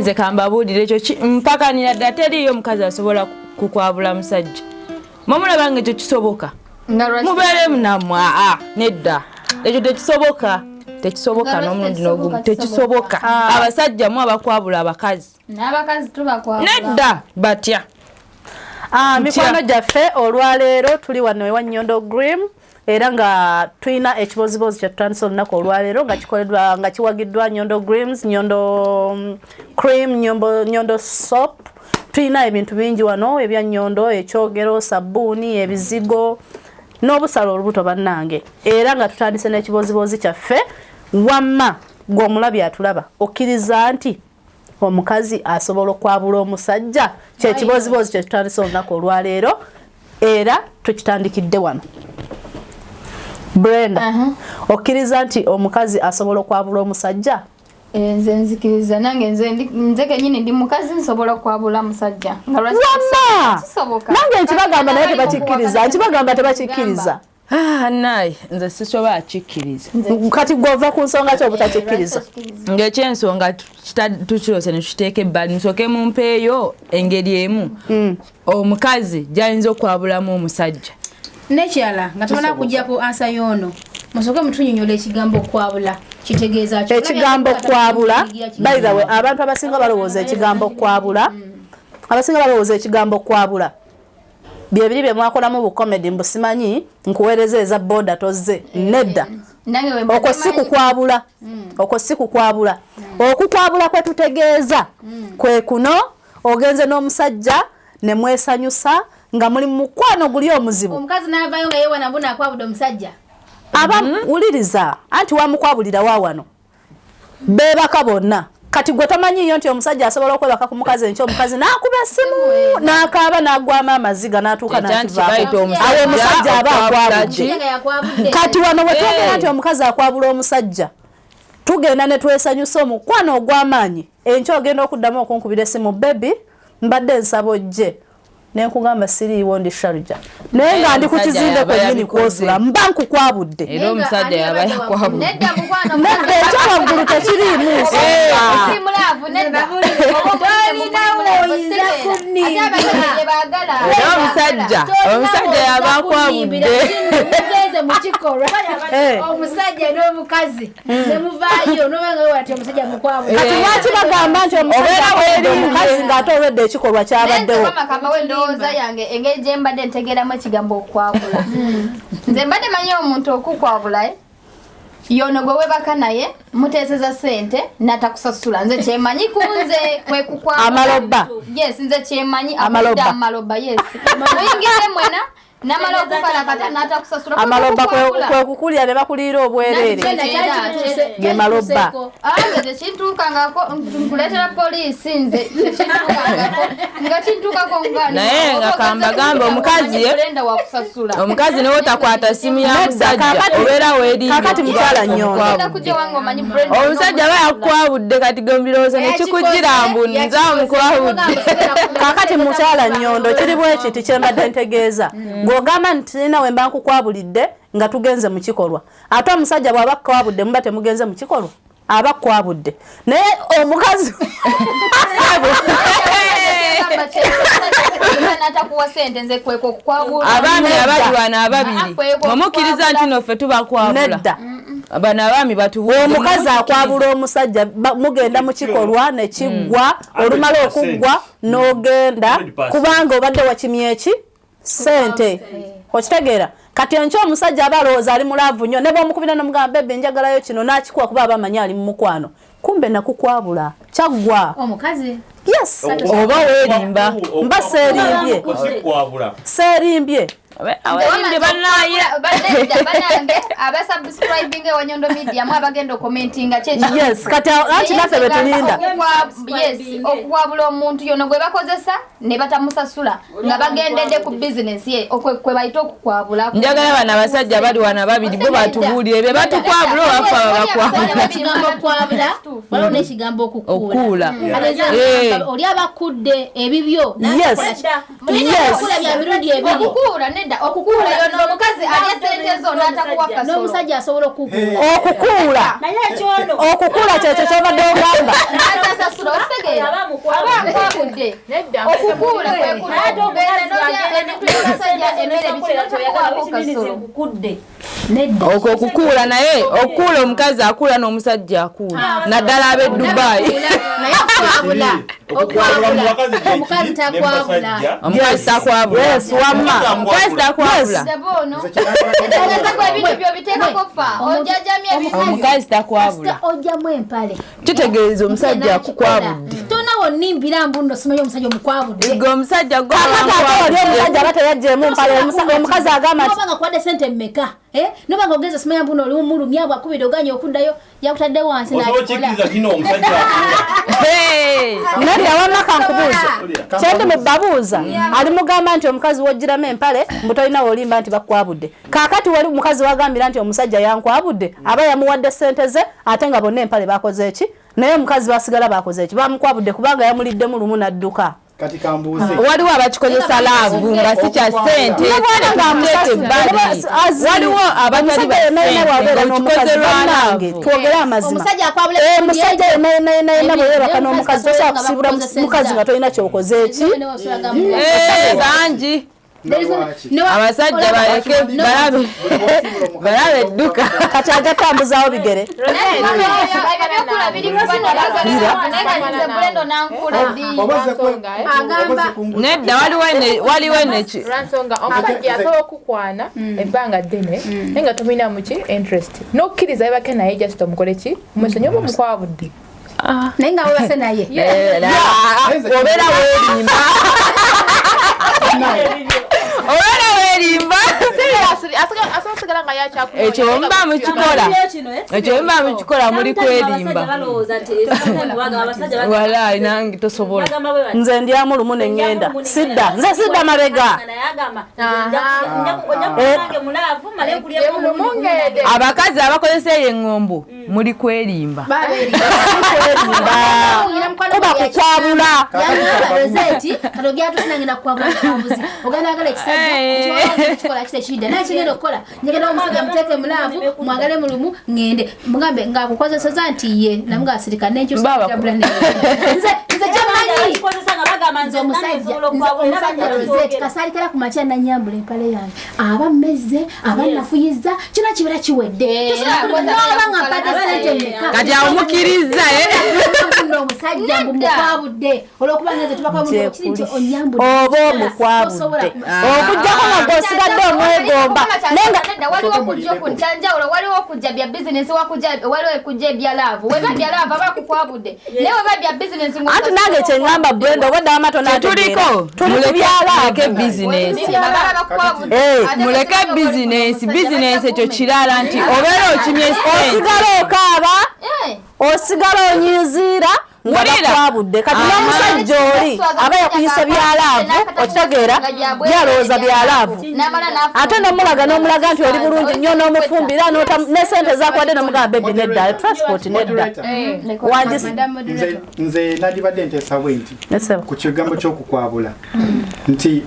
Nze kambabuulire ekyo mpakanira ddala, teriiyo mukazi asobola kukwabula musajja. Mwemulaba nga ekyo kisoboka, mubeeremu nammwe. Aa, nedda, ekyo tekisoboka, tekisoboka n'omulundi n'ogumu, tekisoboka. Abasajja mu abakwabula abakazi. N'abakazi tubakwabula. Nedda, batya? Ah, mikwano gyaffe, olwaleero tuli wano ewa Nyondo Grim era nga tulina ekibozibozi kyetutandisa olunaku olwaleero nga kikoleddwa, nga kiwagiddwa Nyondo Greens, Nyondo Cream, Nyondo Soap. Tulina ebintu bingi wano ebya Nyondo, ekyogero, sabbuuni, ebizigo n'obusala olubuto. Bannange, era nga tutandise n'ekibozibozi kyaffe. Wamma gwe omulabi atulaba, okkiriza nti omukazi asobola okwabula omusajja? Kyekibozibozi kyetutandise olunaku olwaleero era tukitandikidde wano. Brenda, okkiriza nti omukazi asobola okwabula omusajja? Eh, nze nzikiriza nange, nze kenyini ndi mukazi, nsobola okwabula musajja. Nga lwaki? Wamma! Kisoboka. Nange nkibagamba naye tebakikkiriza, nkibagamba tebakikkiriza. Ah, naye nze sisobola kikkiriza. Kati gwova ku nsonga ki obutakikkiriza? Ng'ekyensonga tukirose ne tukiteeka ebbali, nsooke mumpeeyo engeri emu omukazi gy'ayinza okwabulamu omusajja. Nekirala, nga tubona kujja ku answer y'ono, musooke mutunyonyola ekigambo okwabula kitegeeza ki? Ekigambo kwabula, by the way, abantu abasinga balowooza ekigambo kwabula, abasinga balowooza ekigambo kwabula byebiri bye mwakolamu bu comedy, mbu simanyi nkuweereza eza boda tozze. Nedda. Nange bwe mbadde Okwo si kukwabula, okwo si kukwabula. Okukwabula kwe tutegeeza kwe kuno: ogenze n'omusajja ne mwesanyusa nga muli mu mukwano guli omuzibu, omukazi n'avaayo nga yewana mbuna akwabudde omusajja. Aba wuliriza, anti wamukwabulira wa wano beebaka bonna. Kati gwe tomanyiyo nti omusajja asobola okwebaka ku mukazi, enkya omukazi n'akuba essimu n'akaaba n'agwamu amaziga n'atuuka Ekyo anti n'akivaako. kibayita omusajja Awo omusajja aba okwabula akwabudde. ki? Nga yakwabudde. Kati wano wetwogera Hey. nti omukazi akwabula omusajja, tugenda ne twesanyusa omukwano ogw'amaanyi, enkya ogenda okuddamu okunkubira essimu, "Baby, mbadde nsaba ojje," nenkugamba, "Siriiwo, ndi Sharja," naye nga ndi ku Omusajja kizimbe yaba kwennyini yabikoze. kwosula, mba nkukwabudde. Era omusajja yaba yakwabudde. Nedda mukwano. Nedda, ekyawaggulu tekiriimu nsonga. Oli mu love, nedda. Tolina woyinza kunnimba. Ate abasajja gye baagala. Era omusajja yaba akwabudde. Mugenze mu kikolwa, omusajja n'omukazi, nemuvaayo nobanga wati omusajja mukwabula. Kati lwaki bagamba nti omusajja Obeera akwabudde weerinze. omukazi ng'ate olwedde ekikolwa kyabaddewo? Kama we, endowooza yange, engeri gye mbadde ntegeeramu ekigambo okwabula, nze mbadde manyi omuntu okukwabula, eh? Yono gwe webaka naye muteeseza sente natakusasula. Nze kyemanyi ku nze kwe kukwabula. Amaloba. Yes, nze kyemanyi. Amaloba. Amaloba, yes. Muyingire mwena namala okukalakata natakusasula. Amaloba kwe kukulya ne bakuliira obwereere. Ge maloba. Nze tekintuukangako nkuleetera poliisi. Nze tekintuukangako nga kintuukako nga Naye nga kambagamba omukazi Brenda wakusasula. Omukazi newe otakwata simu ya Nedda, musajja, obeera weerinze. Kaakati mukyala Nnyondo. Ogenda kujja wange omanyi Brenda Omusajja aba yakukwabudde, kati gwe mubirowoozo nekikugira mbu nze amukwabudde. Kaakati mukyala Nnyondo, kiri bwe kiti kyembadde ntegeeza. Gw'ogamba nti sirina we mba nkukwabulidde nga tugenze mu kikolwa, ate omusajja bw'aba kukwabudde muba temugenze mu kikolwa, aba kukwabudde. Naye omukazi Natakuwa sente, nze kweko okukwabula. Abaami abali wano ababiri, mwemukkiriza nti noffe tubakwabula? Nedda. Bano abaami batubuulire. Omukazi akwabula omusajja, mugenda mu kikolwa nekiggwa, olumala okuggwa n'ogenda 100%. kubanga obadde wakimye eki sente, okitegeera? Kati enkya omusajja aba alowooza ali mu love nnyo, ne bwomukubira nomugamba, "Baby, njagalayo kino," n'akikuwa kuba aba amanyi ali mu mukwano. Kumbe nakukwabula, kyaggwa. Omukazi. Yes. Oba weerimba. Mba seerimbye. Osikwabula. Seerimbye. Abayimbi banaye. Banange abasubscribing ewa Nyondo Media, mu abagenda okomentinga. Yes, kati anti naffe betulinda. Yes, okuwabula omuntu yono gwe bakozesa ne batamusasula nga bagendedde ku bizinesi ye, kwe bayita okukwabula. Njagala bano abasajja bali wano ababiri bo batubuulire be batukwabula oba ffe ababakwabula. Ekigambo okwabula, waliwo n'ekigambo okukuula. Okukuula. Oli abakudde ebibyo. Okukuula bya mirundi ebiri. Okukuula, nedda, okukuula yono omukazi alya sente. sente zo n'atakuwa kasolo. N'omusajja asobola okukuula. Okukuula. Okukuula kyekyo ky'obadde ogamba. N'atasasula okitegeera. Aba akwabudde. Okukuula kwe kugenda n'olya ebintu by'abasajja emmere biki n'otakuwaako kasolo. Okwo okukuula naye okukuula omukazi akuula n'omusajja akuula naddala ab'e Dubai. Naye okwabula. Okukwabula mu bakazi gye Omukazi kiri ne mu takwabula. basajja. Omukazi takwabula. Yes, wamma. Omukazi takwabula. Daba ono. Tegeza gwe ebintu by'obiteekako fa. Ojjajjamya ebintu. Omukazi takwabula. Kasita ojjamu empale. Kitegeeza omusajja akukwabudde. Tonna wonnimbira mbu nno simanyi omusajja omukwabudde. Gwe omusajja gwe Kakati ate oli omusajja aba teyaggyemu mpale omukazi agamba nti Noba nga kuwadde sente mmeka? Eh? Noba nga ogenze simanya mbu nno oli mumulumya bw'akubira oganye okuddayo yakutadde wansi Osobola n'akikola. okikkiriza kino omusajja akuula. Nedda wamma kankubuuze. Kyendi mu babuuza ali mugamba nti omukazi w'oggyiramu empale mbu tolina w'olimba nti bakwabudde. Kaakati wali omukazi wagambira nti omusajja yankwabudde aba yamuwadde ssente ze ate nga bonna empale bakoze eki naye omukazi basigala bakoze eki bamukwabudde kubanga yamuliddemu lumu n'adduka. Kati kambuuze. Waliwo abakikozesa love nga si kya ssente. Waliwo abatali ba ssente ng'okikoze lwa love. Twogere amazima. Omusajja akwabula Omusajja yenna yenna yenna yenna bwe yeebaka n'omukazi tosobola kusibula mukazi nga tolina kyokoze eki. Bangi. Abasajja baleke balabe balabe edduka. Kati ajja kutambuzaawo bigere. Ebyo byokula biri ku bano abaagala naye nga nze Brenda nankula ddi. Nedda waliwo neki. Lwansonga omusajja asobola okukwana ebbanga ddene naye nga tomulina muki interest n'okkiriza webake naye just omukole ki omusonyi oba omukwabudde. Naye nga webase naye. Obeera weerimba. Obeera weerimba. Asobola nga yakyakunonya. Ekyo muba mukikola. Ekyo muba mukikola muli kwerimba. Walaayi nange tosobola. Nze ndyamu lumu ne ŋŋenda. Sidda. Nze sidda mabega. Abakazi abakozesa eyo eŋŋombo muli kwerimba. Kuba kukwabula. Yangamba Rosette kati ogenda tusinangenda kukwabula mukwabuzi. Ogenda agala ekisajja kikola kite kidda naye kigenda okukola njagala omusajja muteeke mu love mwagale mu lumu ŋŋende mugambe ng'akukozeseza nti ye namuga asirika nenkyusa nze nze kyammanyi nze omusajja omusajja Rosette kasaalikera ku makya nanyambula empale yange aba mmezze aba nafuyizza kyona kibeera kiwedde tosobola kulaba nga mpadde ssente mmeka Kati awo mukkiriza nno omusajja mbu mukwabudde olw'okuba nze tubaka kiri nti onyambudde Oba omukwabudde. Okuggyako nga gw'osigadde omwegomba. Naye nga Nedda waliwo okujja okujjanjawulo waliwo okujja bya bizinesi waliwo okujja ebya love weba bya love aba akukwabudde naye weba bya bizinesi anti nange kye ŋŋamba Brenda obwedda wamma Tetuliko. tonaategeera. Tuli ku bya Muleke love. bizinesi. Muleke bizinesi. Bizinesi ekyo kirala nti obeera okimye ssente. Osigala okaaba, osigala onyiiziira nga Wulira. bakwabudde. Kati n'omusajja oli aba yakuyise bya love okitegeera byalowooza bya love. Ate nomulaga n'omulaga nti oli bulungi nnyo n'omufumbira ne ssente zakuwadde n'omugamba baby nedda transport nedda. Wangi Nze nandibadde nteesa bwe nti ku kigambo ky'okukwabula nti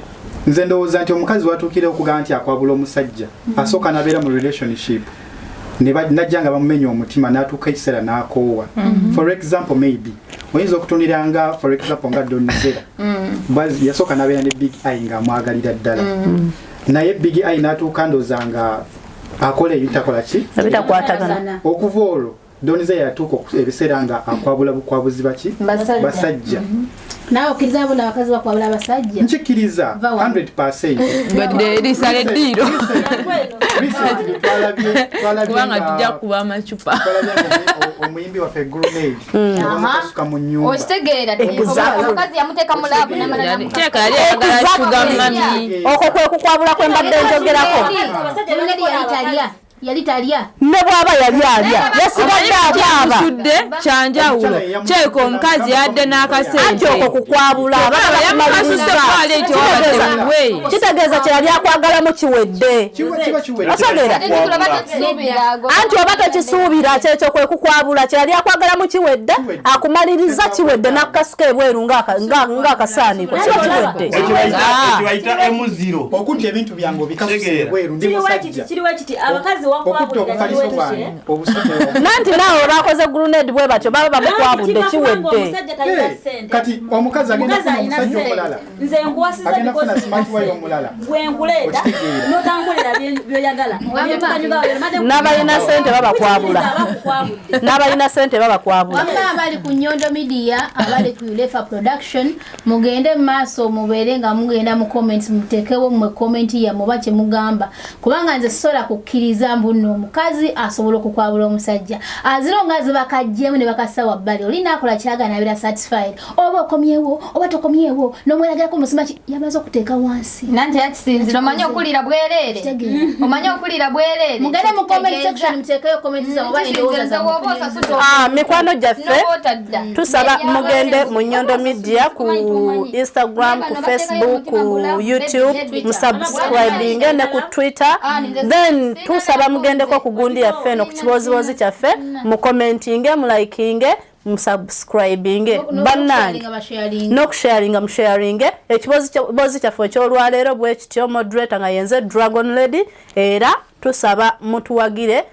nze ndowooza nti omukazi watuukira okugamba nti akwabula omusajja asooka n'abeera mu relationship najja nga bamumenya omutima n'atuuka ekiseera n'akoowa. For example maybe oyinza okutunira nga for example nga Don Zella yasooka n'abeera ne Big Eye ng'amwagalira ddala naye Big Eye n'atuuka ndowooza nga akola ebitakola ki Ebitakwatagana. Okuva olwo Don Zella yatuuka ebiseera nga akwabula bukwabuzi baki basajja. Naawe okkiriza bona abakazi bakwabula abasajja? Nkikkiriza 100%. Badde erisala eddiiro. Recently twalabye Kubanga tujja kuba amacupa. Omuyimbi waffe Grenade bamukasuka mu nnyumba. Okitegeera omukazi yamuteeka mu love n'amala Teeka yali ayagala sugar mummy. Okwo kwe kukwabula kwe mbadde njogerako. Grenade yali talya. Yali talya. Ne bw'aba yali alya yasigadde akaaba. Kyamusudde kyanjawulo kyeka omukazi yadde n'akasente. Anti okwo kukwabula. Yamususse kwala ekyo wabatewe. Kitegeeza kye yali akwagalamu kiwedde. Otegeera? Anti oba tokisuubira kyekyo kwe kukwabula kye yali akwagalamu kiwedde akumaliriza kiwedde n'akukasuka ebweru ng'akasaaniko kiba kiwedde. Ekibayita emuziro. Okutta ebintu byange obikasuse ebweru ndi musajja. Kiriwo kiti abakazi wakwabulira nanti naawe bakoze grenade bwe batyo baba bamukwabudde kiwedde. Kati omukazi agenda kufuna omusajja omulala. Nze nkuwasiza agenda kufuna smart wife omulala. Gwe nkuleeta n'otankolera by'oyagala. N'abalina ssente babakwabula. N'abalina ssente babakwabula. Wamma abali ku Nyondo Media, abali ku Ulefa Production, mugende mu maaso mubeere nga mugenda mu comments muteekewo mmwe comment yammwe oba kye mugamba. Kubanga nze sisobola kukkiriza mbu nno omukazi asobola okukwabula omusajja. Aziro nga zibakaggyemu ne bakassa wabbali. Oli n'akola ky'agala n'abeera satisfied. Oba okomyewo, oba tokomyewo, n'omweragirako musima ki yamaze okuteeka wansi. Nanti yakisinzira omanyi okulira bwereere. Omanyi okulira bwereere. Mugende mu comment section muteekeyo comment zammwe oba endowooza zammwe. Mikwano gyaffe tusaba mugende mu Nyondo Media ku Instagram, ku Facebook, ku YouTube, musubscribinge ne ku Twitter. Then tusaba mugendeko ku gundi yaffe eno ku kibozibozi kyaffe, mukomentinge, mulikinge, musubscribinge bannange n'okusharinga musharinge ekibozibozi kyaffe eky'olwaleero bwe kityo. Moderator nga yenze Dragon Lady, era tusaba mutuwagire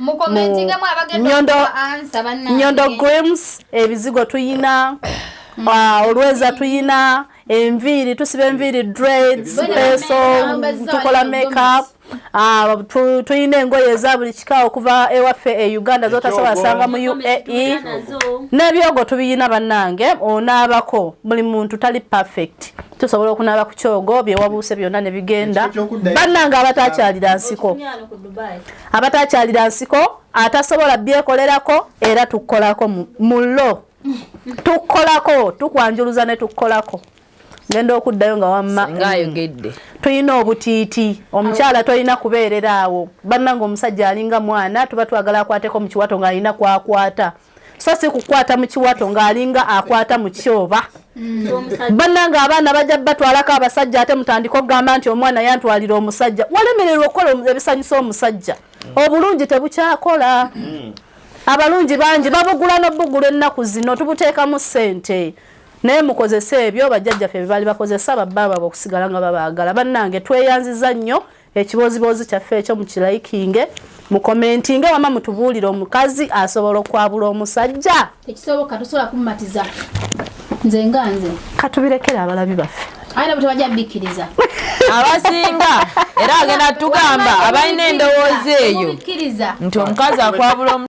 Nyondo Grims. Ebizigo tuyina, olweza tuyina, enviiri tusiba enviiri dreads, peso, tukola makeup, tuyina engoye eza buli kika okuva ewaffe e Uganda zotasobola sanga mu UAE n'ebyogo tubiyina bannange. Onaabako buli muntu tali perfect, tusobola okunaaba ku kyogo byewabuuse byonna ne bigenda. Bannange abatakyalira nsiko, abatakyalira nsiko atasobola byekolerako era tukolako mullo, tukolako, tukwanjuluza ne tukolako. Ngenda okuddayo nga wamma tuyina obutiiti. Omukyala tolina kubeerera awo bannange. Omusajja alinga mwana, tuba twagala akwateko mu kiwato ng'alina kwakwata, so si kukwata mu kiwato ng'alinga akwata mu kyoba. Bannange abaana bajja batwalako abasajja, ate mutandika okugamba nti omwana yantwalira omusajja. Walemererwa okukola ebisanyusa omusajja. Obulungi tebukyakola. Abalungi bangi babugula n'obugula ennaku zino, tubuteekamu ssente. Naye mukozese ebyo bajjajjaffe bye baali bakozesa babba baabwe okusigala nga babaagala. Bannange tweyanziza nnyo ekibozibozi kyaffe ekyo, mukirayikinge, mukomentinge, wama mutubuulire omukazi asobola okwabula omusajja. Tekisoboka, tosobola kumumatiza. Nze nga nze. Katubirekere abalabi baffe. Aye nabo tebajja bikkiriza. Abasinga era agenda tugamba abalina endowooza eyo nti omukazi akwabula.